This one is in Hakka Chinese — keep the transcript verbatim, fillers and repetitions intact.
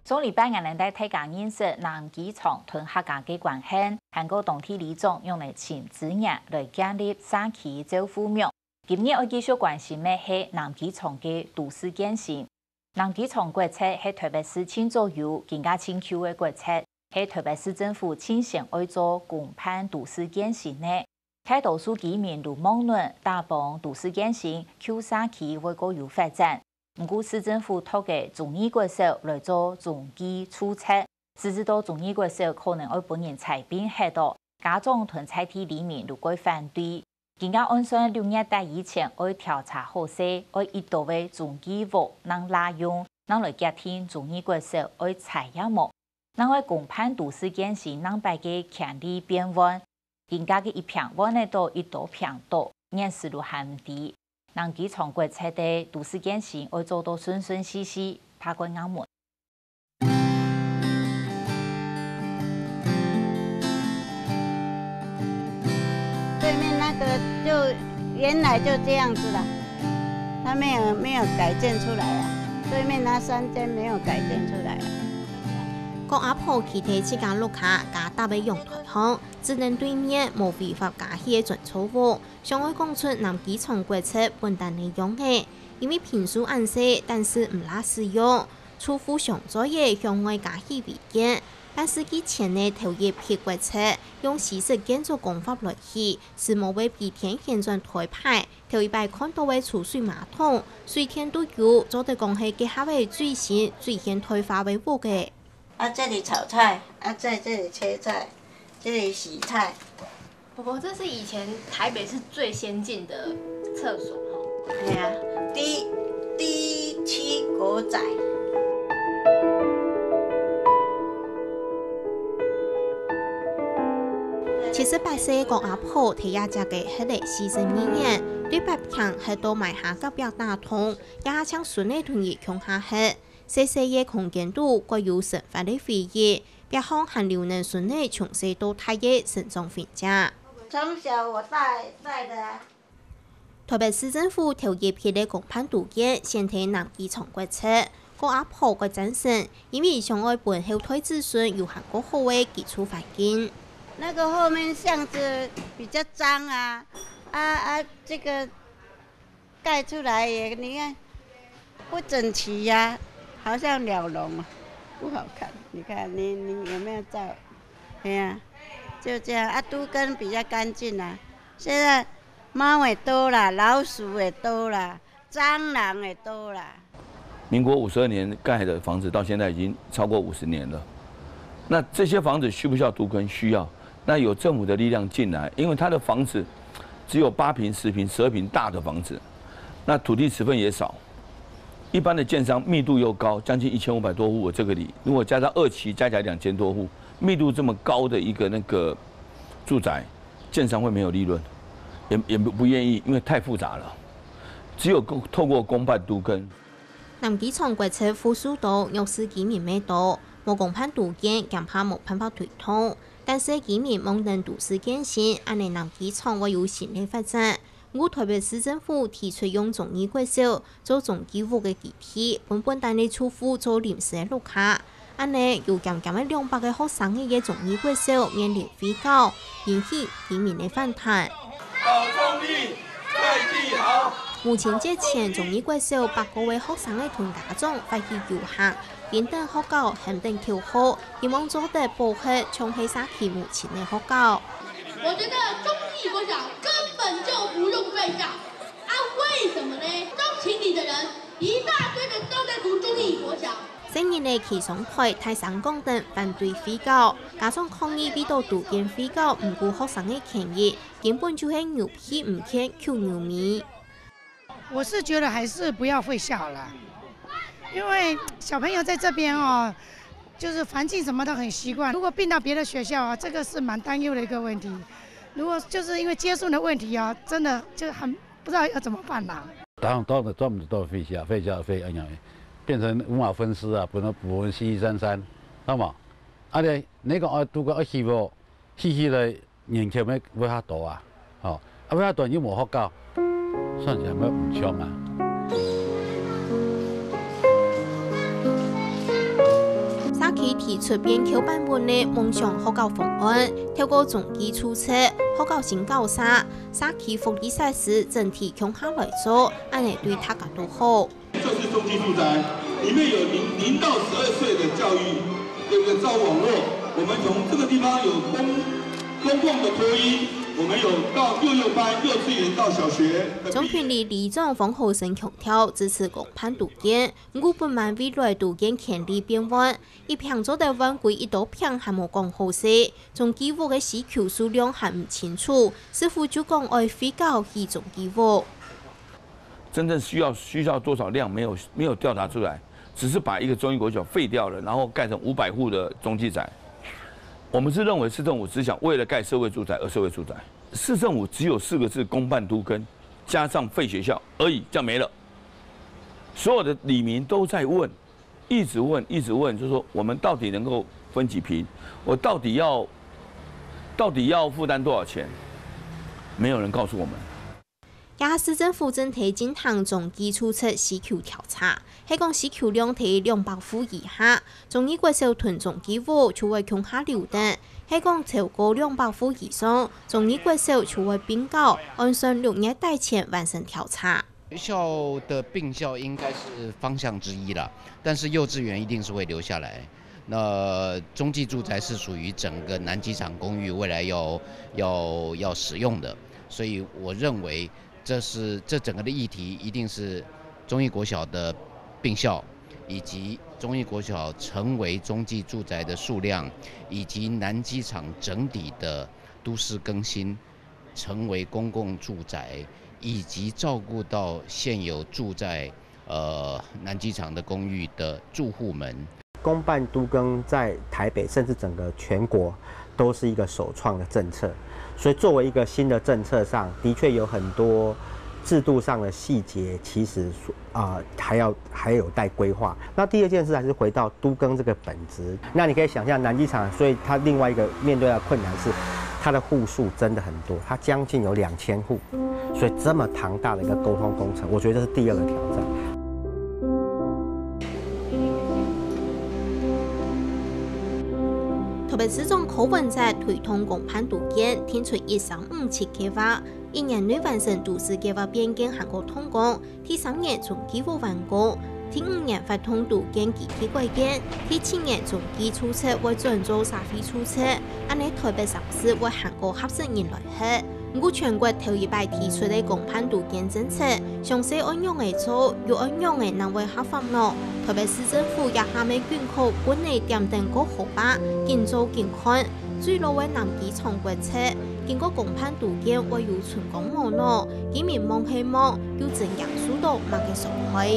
上禮拜𠊎等帶大家認識南機場同客家个關係，還過當地里長仰般尋資源來建立社區照護網。今日愛繼續關心个係南機場个都市健身。南機場國宅係臺北市盡早有，今下盡舊个國宅，係臺北市政府盡先愛做公辦都市健身个。大多數居民都望等打幫都市健身，舊社區會過有發展。 毋過市政府擇个忠義國小來做中繼註冊，實際到忠義國小可能愛分人拆並忒哦，家長同在地里民都蓋反對。今下按算六月底以前愛調查好勢，愛幾多个中繼屋正罅用，正來決定忠義國小愛拆也無。另外公辦都市健身另擺个權利變換，今下个一坪換仔到幾多坪多，現時都還毋知。 南機場國宅个都市健身愛做到順順序序，拍開𠊎問。对面那个就原来就这样子了，他没有没有改建出来啊，对面那三间没有改建出来啊。个阿婆企在自家屋下，家搭个陽台項，只等對面無違法加起个磚造屋， 想愛講出南機場國宅本旦个樣仔，因為坪數恁細，但係毋罅使用，除非想做个向外加起違建，但係佢前个頭一批國宅用西式建築工法來起，係無會比天現轉台派，頭一擺看到个抽水馬桶、水電都有，做得講係該下个最新、最現代化个屋仔。 啊，这里炒菜，啊，在这里切菜，这里洗菜。婆婆，这是以前台北市最先进的厕所哦。对啊，第第七国仔。七十八歲个阿婆，在這跡个歇了四十二年，對北坪歇到埋下隔壁打通，這下請孫仔同佢共下歇。 細細个空間肚，蓋有生活个回憶，壁項還留等孫仔從細到大个成長痕跡。從小我帶帶的啊。台北市政府頭一批个公辦都建選在南機場國宅，个阿婆蓋贊成，因為想愛分後代子孫有還較好个居住環境。那個後面巷子比較髒啊，啊啊，這個 蓋出來也，你看不整齊呀，好像鳥籠啊，不好看。你看你你有沒有照？哎呀，就這樣啊，都更比較乾淨啊。現在貓也多啦，老鼠也多啦，蟑螂也多啦。民国五十二年盖的房子，到现在已经超过五十年了。那这些房子需不需要都更？需要。那有政府的力量进来，因为他的房子只有八坪、十坪、十二坪大的房子，那土地持份也少。一般的建商密度又高，将近一千五百多户，我这个里，如果加上二期，加起来两千多户，密度这么高的一个那个住宅，建商会没有利润，也也不不愿意，因为太复杂了。只有公透过公办都更。 南機場國宅戶數多，弱勢居民乜多，無公辦都建，驚怕無辦法推動。但係居民望等都市建新，恁呢南機場會有新个發展。故台北市政府提出用忠義國小做中繼屋个基地，分本旦个住戶做臨時个屋下。恁呢有減減个兩百个學生仔个忠義國小面臨廢校，引起居民个反彈。 在地好。母親節前，忠義國小百過位學生仔同家長發起遊行，緊等學校喊等口號，希望做得保護像係社區母親个學校。我覺得忠義國小根本就不用廢校啊！為什麼呢？中情理的人一大堆的都在讀忠義國小。 細人仔企上台大聲講等反對廢校，家長抗議為著都建廢校毋顧學生个權益，根本就係牛 皮毋見舊牛尾。我是觉得还是不要废校了，因为小朋友在这边哦，就是环境什么都很习惯。如果并到别的学校啊，这个是蛮担忧的一个问题。如果就是因为接送的问题啊，真的就很不知道要怎么办啦。当当然专门都废校，废校废哎呀，变成五马分尸啊，不能不分西西三三，那么，啊对，那个啊，都个啊，希望 起起來人口乜會較多啊，吼，啊會較多又無學校，算起來乜毋暢啊。提出變革版本个夢想學校方案，透過中基組織、學校新校舍、社區福利設施整體共下來做，恁呢對大家都好。就是中基住宅，裡面有零零到十二歲的教育，對不對？照網络，我們從這個地方有公公共的托嬰，我們有到幼幼班、幼稚園到小學。中訓里里長黃豪生強調，支持公辦都更，毋過不滿未來都更權利變換，一坪做得換歸一多坪還無講好勢，中基屋个需求數量還毋清楚，師傅就講愛回交去中基屋。真正需要需要多少量没有没有调查出来，只是把一个中一国小废掉了，然后盖成五百户的中基宅。我们是认为市政府只想为了盖社会住宅而社会住宅，市政府只有四个字：公办都更，加上废学校而已，这样没了。所有的里民都在问，一直问，一直问，就说我们到底能够分几坪？我到底要到底要负担多少钱？没有人告诉我们。 這下市政府正在進行中基住宅需求調查，係講需求量在兩百戶以下，中二國小同中基屋就會共下留等；係講超過兩百戶以上，中二國小就會併校，按算六月底前完成調查。學校的併校應該是方向之一啦，但是幼稚園一定是會留下來。那中继住宅是属于整个南机场公寓未来要要要使用的，所以我认为这是这整个的议题一定是中义国小的并校，以及中义国小成为中继住宅的数量，以及南机场整体的都市更新，成为公共住宅，以及照顾到现有住在呃南机场的公寓的住户们。公办都更在台北，甚至整个全国都是一个首创的政策，所以作为一个新的政策上，的确有很多制度上的细节，其实啊、呃还要还有待规划。那第二件事还是回到都更这个本质。那你可以想象南机场，所以它另外一个面对的困难是，它的户数真的很多，它将近有两千户，所以这么庞大的一个沟通工程，我觉得这是第二个挑战。 台北市長柯文哲推動公辦都更，定出一三五七計畫，一年內完成都市計畫變更還過動工，第三年中基屋完工，第五年發動都更基地改建，第七年中基住宅會轉做社會住宅，恁呢台北城市會還過合適人來歇。 毋過全國頭一擺提出个公辦都更政策，詳細愛仰仔做，又愛仰仔正會合法呢？台北市政府這下乜緊靠近个點燈過河壩，緊做緊看。最老个南機場國宅，經過公辦都更會有春光無呢？居民望係望，又真正受到麼个傷害？